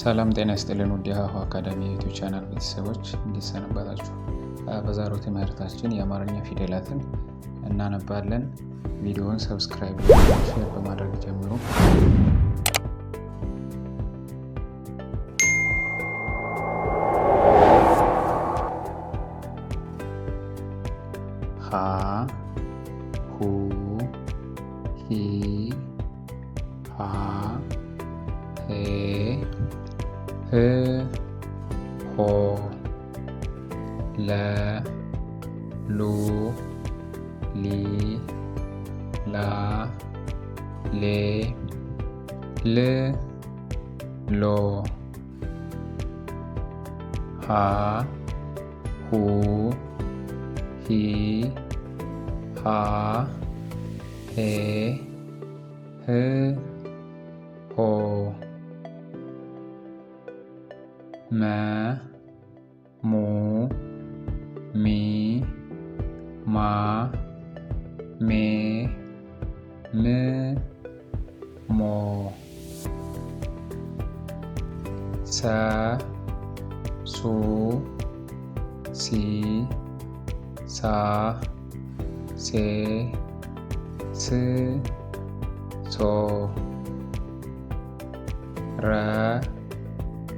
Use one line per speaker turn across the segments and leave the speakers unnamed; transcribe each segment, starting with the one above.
ሰላም ጤና ይስጥልን ውድ የሀሁ አካዳሚ የዩቲዩብ ቻናል ቤተሰቦች፣ እንዴት ሰነበታችሁ? በዛሬው ትምህርታችን የአማርኛ ፊደላትን እናነባለን። ቪዲዮውን subscribe፣ share በማድረግ ጀምሩ። ሀ፣ ሁ፣ ሂ፣ ሃ፣ ሄ፣ ህ፣ ሆ፣ ለ፣ ሉ፣ ሊ፣ ላ፣ ሌ፣ ል፣ ሎ። ሃ፣ ሁ፣ ሂ፣ ሃ፣ ሄ፣ ህ፣ ሆ። መ፣ ሙ፣ ሚ፣ ማ፣ ሜ፣ ም፣ ሞ። ሰ፣ ሱ፣ ሲ፣ ሳ፣ ሴ፣ ስ፣ ሶ። ረ፣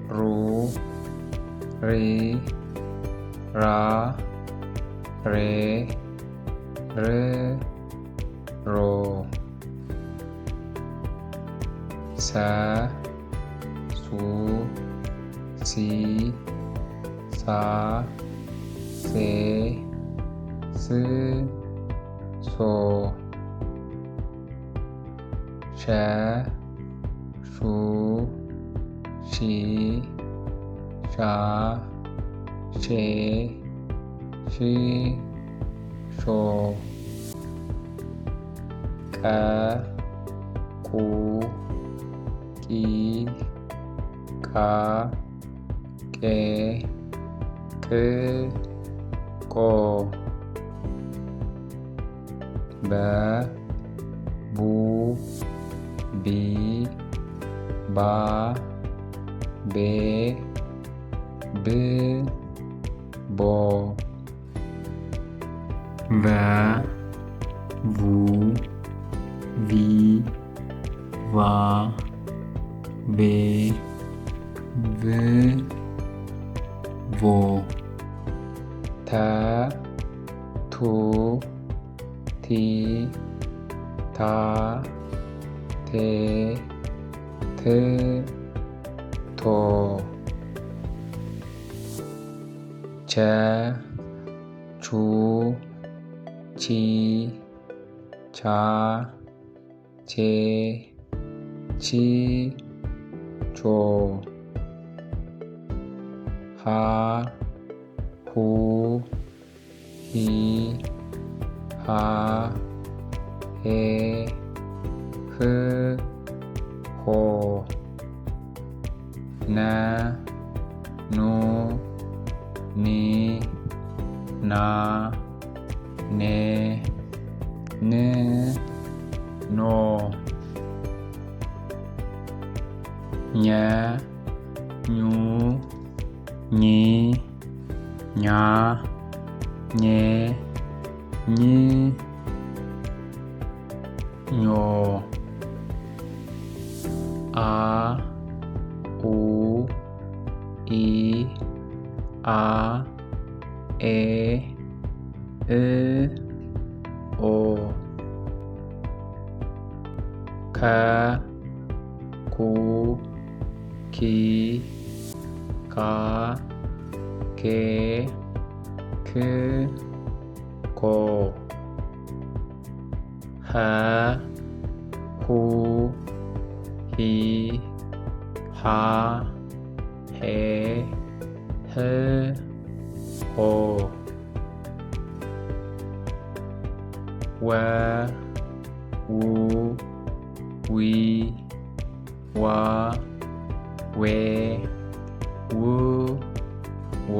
ሩ፣ ሪ፣ ራ፣ ሬ፣ ር፣ ሮ። ሰ፣ ሱ፣ ሲ፣ ሳ፣ ሴ፣ ስ፣ ሶ። ሸ፣ ሹ፣ ሺ፣ ሻ፣ ሼ፣ ሽ፣ ሾ። ቀ፣ ቁ፣ ቂ፣ ቃ፣ ቄ፣ ቅ፣ ቆ። በ፣ ቡ፣ ቢ፣ ባ፣ ቤ፣ ብ፣ ቦ። ቨ፣ ቩ፣ ቪ፣ ቫ፣ ቬ፣ ቭ፣ ቮ። ተ፣ ቱ፣ ቲ፣ ታ፣ ቴ፣ ት፣ ቶ። ቸ፣ ቹ፣ ቺ፣ ቻ፣ ቼ፣ ቺ፣ ቾ። ሃ፣ ሁ፣ ሂ፣ ሃ፣ ሄ፣ ህ፣ ሆ። ነ፣ ኑ፣ ኒ፣ ና፣ ኔ፣ ን፣ ኖ። ኘ፣ ኙ፣ ኚ፣ ኛ፣ ኜ፣ ኝ፣ ኞ። አ፣ ኡ፣ ኢ፣ አ፣ ኤ፣ እ፣ ኦ። ከ፣ ኩ፣ ኪ፣ ካ፣ ኬ፣ ክ፣ ኮ። ሀ፣ ሁ፣ ሂ፣ ሃ፣ ሄ፣ ህ፣ ሆ። ወ፣ ው፣ ዊ፣ ዋ፣ ዌ፣ ው፣ ዎ።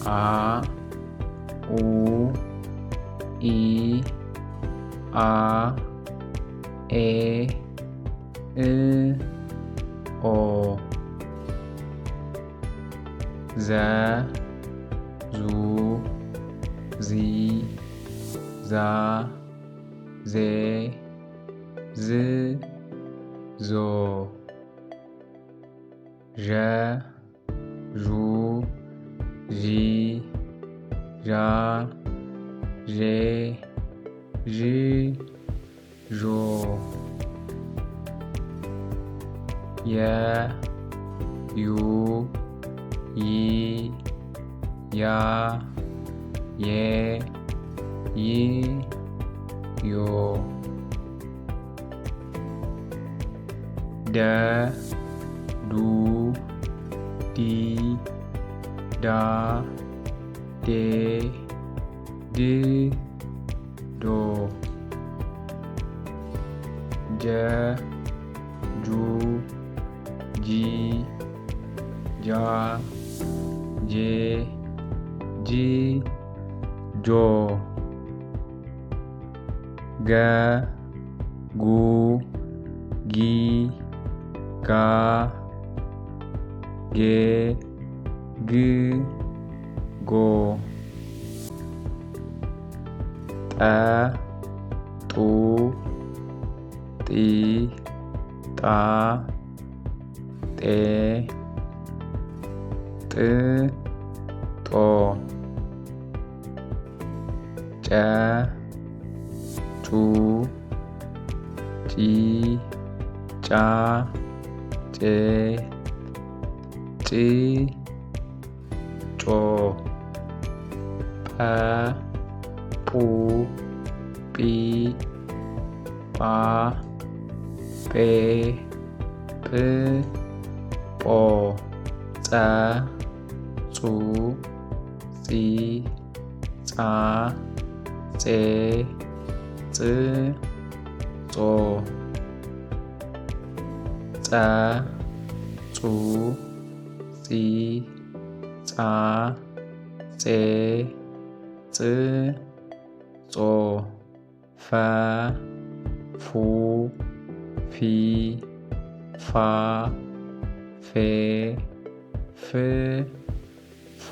አ፣ ኡ፣ ኢ፣ አ፣ ኤ፣ እ ኦ ዘ ዙ ዚ ዛ ዜ ዝ ዞ ዠ ዡ ዢ ዣ ዤ ዥ ዦ የ ዩ ይ ያ የ ይ ዮ ደ ዱ ዲ ዳ ዴ ድ ዶ ጀ ጁ ጂ ጃ ጄ ጅ ጆ ገ ጉ ጊ ጋ ጌ ግ ጎ ጠ ጡ ጢ ጣ ጤ ጥ ጦ ጨ ጩ ጪ ጫ ጬ ጭ ጮ ጰ ጱ ጲ ጳ ጴ ጵ ጶ ጸ ጹ ጺ ጻ ጼ ጽ ጾ ጸ ጹ ጺ ጻ ጼ ጽ ጾ ፈ ፉ ፊ ፋ ፌ ፍ ፎ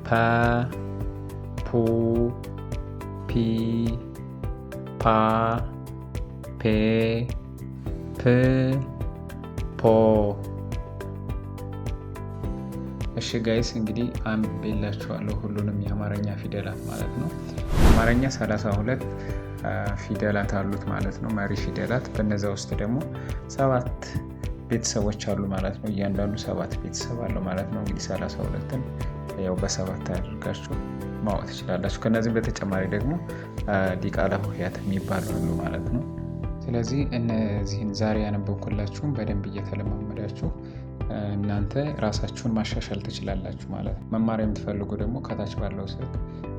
ፐ ፑ ፒ ፓ ፔ ፕ ፖ። እሺ guys እንግዲህ አንብቤላችኋለሁ ሁሉንም የአማርኛ ፊደላት ማለት ነው። አማርኛ 32 ፊደላት አሉት ማለት ነው፣ መሪ ፊደላት። በነዛ ውስጥ ደግሞ 7 ቤተሰቦች አሉ ማለት ነው። እያንዳንዱ 7 ቤተሰብ አለው ማለት ነው። እንግዲህ 32ን ያው በ7 አድርጋችሁ ማወቅ ትችላላችሁ። ከነዚህም በተጨማሪ ደግሞ ዲቃላ ሆሄያት የሚባሉ አሉ ማለት ነው። ስለዚህ እነዚህን ዛሬ ያነበብኩላችሁን በደንብ እየተለማመዳችሁ እናንተ ራሳችሁን ማሻሻል ትችላላችሁ ማለት ነው። መማር የምትፈልጉ ደግሞ ከታች ባለው ስልክ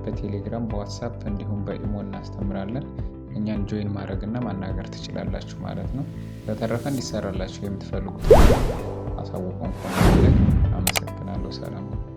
በቴሌግራም፣ በዋትሳፕ እንዲሁም በኢሞ እናስተምራለን። እኛን join ማድረግ እና ማናገር ትችላላችሁ ማለት ነው። በተረፈ እንዲሰራላችሁ የምትፈልጉት አሳውቁን። አመሰግናለሁ። ሰላም።